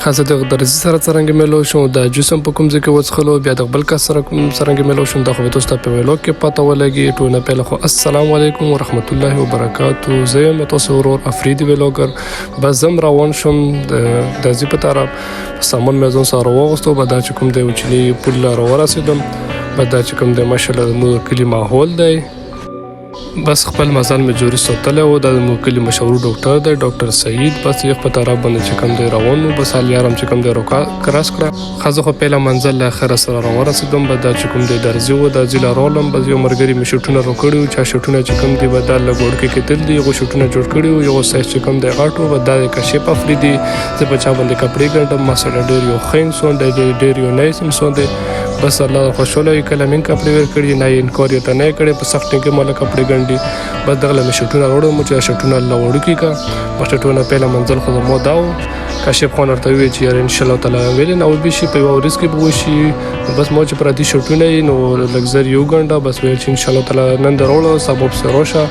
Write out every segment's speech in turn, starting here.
خاصه د درزي سره څرنګه میلو شو، د جوس هم په کوم ځای کې وڅښلو، بیا د بل کس سره کوم څرنګه میلو شوم، دا خو به تاسو ته په ویلو کې پته ولګي. ټول نه پهله خو السلام علیکم ورحمت الله وبرکاتو. زه یم تاسو ورور افریدي ویلوګر. بس زم روان شوم د درزي په طرف، سامان مې ځان سره واغوستو. به دا چې کوم دی وچني پل له راورسېدم. بس دا چې کوم دی ماشاءالله زموږ کلي ماحول دی. بس خپل مزل مې جوري ساتلی و. دا زموږ کلي مشهور ډاکټر دی، ډاکټر سعید. بس یخ په طرف باندې چې کوم دی روان و. بس یارم چې کوم دی روکا کراس کړه. ښځه خو پهله منزل له خیره سره راورسېدم. بس دا چې کوم دی درزي و، درزي له راغلم. بس یو ملګري مې شوټونه راکړي وو، چا شوټونه چې کوم دی به دا لږ وړوکي کېدل دي، هغو شوټونه جوړ کړي وو. یو سایز چې کوم دی غټ و. بس دا د کشف افریدي، زه په چا باندې کپړې ګنډم. ما سره ډېر یو ښه انسان دی، ډېر یو نایس انسان دی. بس الله خوشحاله وي. کله مې کپړې ورکړي نه یې انکار یې ته نه کړی، په سخت ټینګ مې له کپړې ګنډي. بس دغه مې شټونه راوړم چې شټونه الله وړوکي کا. بس شټونه پهله منزل خو زمو دا و. کاشف خان ورته وویل چې یاره ان شاء الله تعالی ویلې نه وبه شي، په یوه ورځ کې به وشي. بس ما چې پردي شټونه یې نو لږ زر یې وګنډه. بس ویل چې ان شاء الله تعالی نن د راوړه، سبا پسې راشه.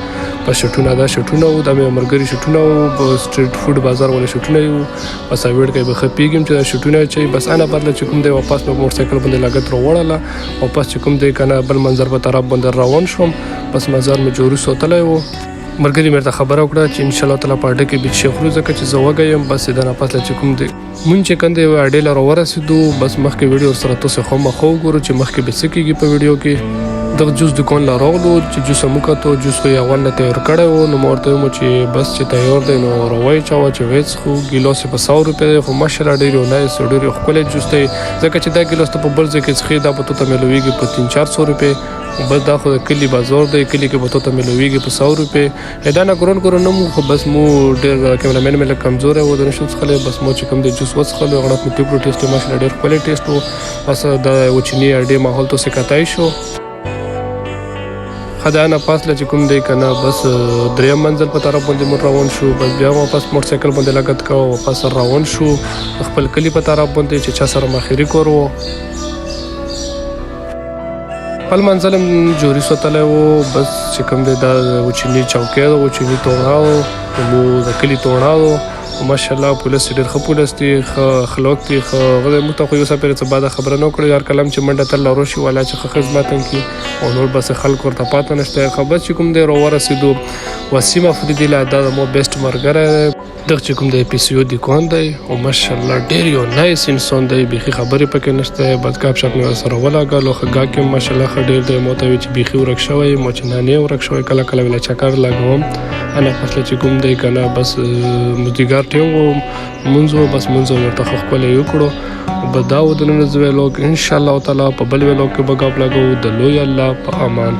بس شټونه دا شټونه وو، دا مې ملګري شټونه وو، په سټریټ فوډ بازار والے شټونه یې وو. بس ویړ کې به ښه پیږم چې دا شټونه چې بس انا بدله چې کوم دی واپس مې موټرسایکل باندې لګت راوړله. واپس چې کوم دی کنه بل منظر په طرف باندې روان شوم. بس مزار مې جوري ساتلی و. ملګري مې ورته خبره وکړه چې ان شاء الله تعالی په اډه کې به شي خورو، ځکه چې زه وږی یم. بس د نه پس چې کوم دی مونږ چې کوم دی اډې له راورسېدو. بس مخکې ویډیو سره تاسو خامخا وګورو چې مخکې به څه کېږي په ویډیو کې. دغه جوس دکان له راغلو چې جوس هم وکتو، جوس خو یې اول نه تیار کړی و. نو ما ورته وویل چې بس چې تیار دی نو راویې چاوه چې ویې څښو. ګیلاس یې په 100 روپۍ دی، خو ماشاءالله ډېر یو نایس او ډېر یو ښکلی جوس دی، ځکه چې دا ګیلاس ته په بل ځای کې څښې دا به تو ته میلویږي په 300-400 روپۍ. بس دا خو د کلي بازار دی، کلي کې به تو ته میلویږي په 100 روپۍ. دا نه ګران ګران نه مو، خو بس مو ډېر کیمرامین مې لږ کمزوری و، د نه شو څښلی. بس مو چې کوم دی جوس وڅښلو، غړپ مې تیو کړو، ټیسټ یې ماشاءالله ډېر ښکلی ټیسټ و. بس دا وچیني اډې ماحول ته کتای شو. ښه دا نه پاس له چې کوم دی که نه بس دریم منزل په طرف باندې مونږ روان شو. بس بیا واپس موټرسایکل باندې لګت کړ، واپس روان شو خپل کلي په طرف باندې چې چا سره مخیري کور و. خپل منزل هم جوري ساتلی و. بس چې کوم دی دا وچیني چوکۍ ده، وچیني توڼا و، مو د کلي توڼا و. ماشاءالله پولیس ډېر ښه پولیس دي، ښه اخلاق دي، ښه غلی. موږ ته خو یو څه پرې څه بده خبره نه وکړه. هر کله هم چې منډه تل روشي والا چې ښه خدمت هم کړي او نور بس خلک ورته پاته نشته. ښه بس چې کوم دی راورسېدو. وسیم افریدي له دا زموږ بیسټ ملګری دی. دغه چې کوم دی پی سی او دکان دی او ماشاءالله ډېر یو نایس انسان دی، بیخي خبرې پکې نشته. بس ګپ شپ مې ورسره ولګولو. ښه ګاک یې ماشاءالله ښه ډېر دی. ما ته وایي چې بیخي ورک شوی یم، ما چې نه نه ورک شوی، کله کله ویله چکر لګوم. انا پس چې کوم دی که نه بس مازدیګر ټیم و، مونځ و، بس مونځ ورته ښه ښکلی وکړو. بس دا و د نن ورځې ویلاګ. ان شاء الله تعالی په بل ویلاګ کې به ګپ لګوو. د لوی الله په امان.